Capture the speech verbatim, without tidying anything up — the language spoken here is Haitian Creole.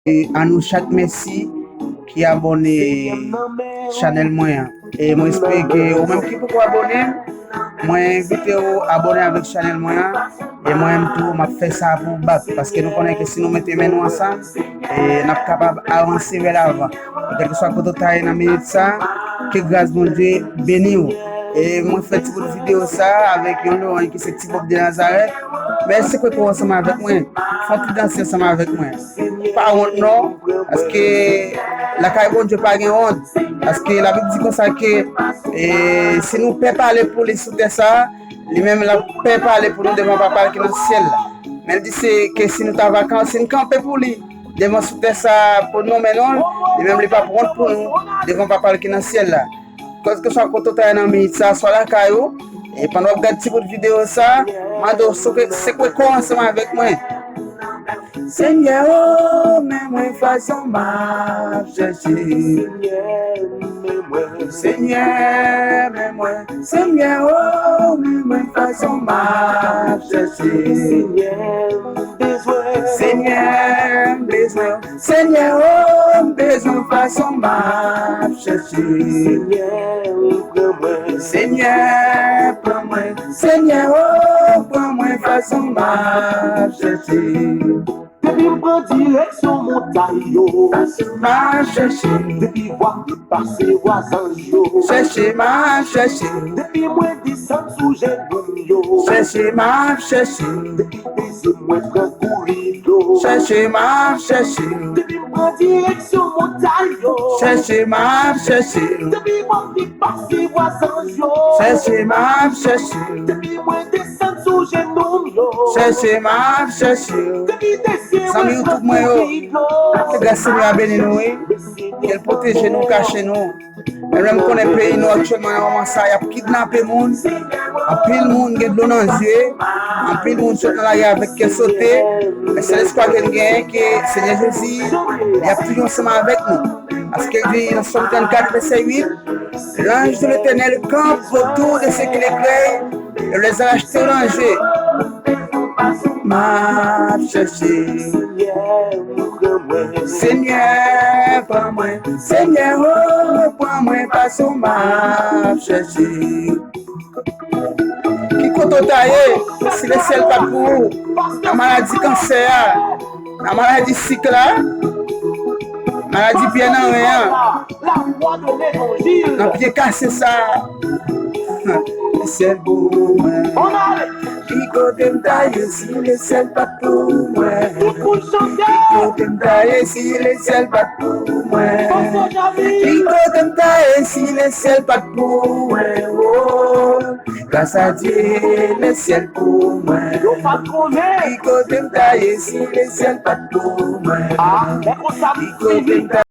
E a nou chak mèsi ki abòne chanèl mwen an. E mwen espere ke ou menm ki poko abòne, mwen envite w abòne avèk chanèl mwen an. E mwen menm tou, m ap fè sa pou w back, paske nou konnen ke si nou mete men nou ansanm, e n ap kapab avanse vè lavan. Kèlkeswa kote w ta ye nan minit sa, ke gras Bondye beni w. E mwen fè ti bout videyo sa avèk yon lorany ki se Ti Bòb de Nazarèt. Mèsi ke w ansanm avèk mwen. Fè yon ti danse ansanm avèk mwen. Pa wont non, paske lakay Bondye pa gen wont. Paske Labib di konsa ke, e, si nou pè pale pou li sou tè sa, li menm l ap pè pale pou nou devan Papa l ki nan syèl la. Men l di se ke si nou ta vakan, si n kanpe pou li devan sou tè sa pou nou nonmen non l, li menm li p ap wont pou nou devan Papa l ki nan syèl la. Kèlkeswa kote w ta ye nan minit sa, swa lakay ou, e pandan w ap gade ti bout videyo sa, mande w sekwe, sekwe kò w ansanm avèk mwen. Senyè, o, men mwen fason m ap chèche. Senyè, men mwen. Senyè, men mwen. Senyè, o, men mwen fason m ap chèche. Senyè, m bezwen. Senyè, m bezwen. Senyè, o, m bezwen fason m ap chèche. Senyè, pran mwen. Senyè, pran mwen. Senyè, o, pran mwen fason m ap chèche. Depi m pran direksyon montay yo, m ap chèche. Depi vwa m depase vwa zanj yo, chèche, m ap chèche. Depi mwen desann sou jenou m yo, chèche, m ap chèche. Depi beze mwen pran kouri dlo, chèche, m ap chèche. Depi m pran direksyon montay yo, chèche, m ap chèche. Depi mwen depase vwa zanj yo, chèche, m ap chèche. Depi mwen desann sou jenou m yo, chèche, m ap chèche. Depi de zye mwen pran kouri dlo, ke gras Senyè a beni nou, wi. Ke l pwoteje nou, kache nou. Men lè m konnen peyi nou aktyèlman nan moman sa, y ap kidnape moun. Anpil moun gen dlo nan zye. Anpil moun sot nan lari avèk kè sote. Men sèl espwa ke n genyen, ke Senyè Jezi, li ap toujou ansanm avèk nou. Paske l di nan Sòm trannkat, vèsè uit, l'ange de l'Éternel campe autour de ceux qui le craignent et les arrache en danger. M ap chèche. Senyè, pran mwen. Senyè, o, pran mwen, paske m ap chèche. Ki kote w ta ye, si lesyèl pa t pou ou, nan maladi kansè a, nan maladi sik la, maladi pyè nan ren an, nan pye kase sa, lesyèl pou mwen. Ki kote m ta ye si lesyèl pa t pou mwen? Ki kote m ta ye si lesyèl pa t pou mwen? Ki kote m ta ye si lesyèl pa t pou mwen? Oh, gras a Dye, lesyèl pou mwen. Ki kote m ta ye si lesyèl pa t pou mwen? Ki kote m ta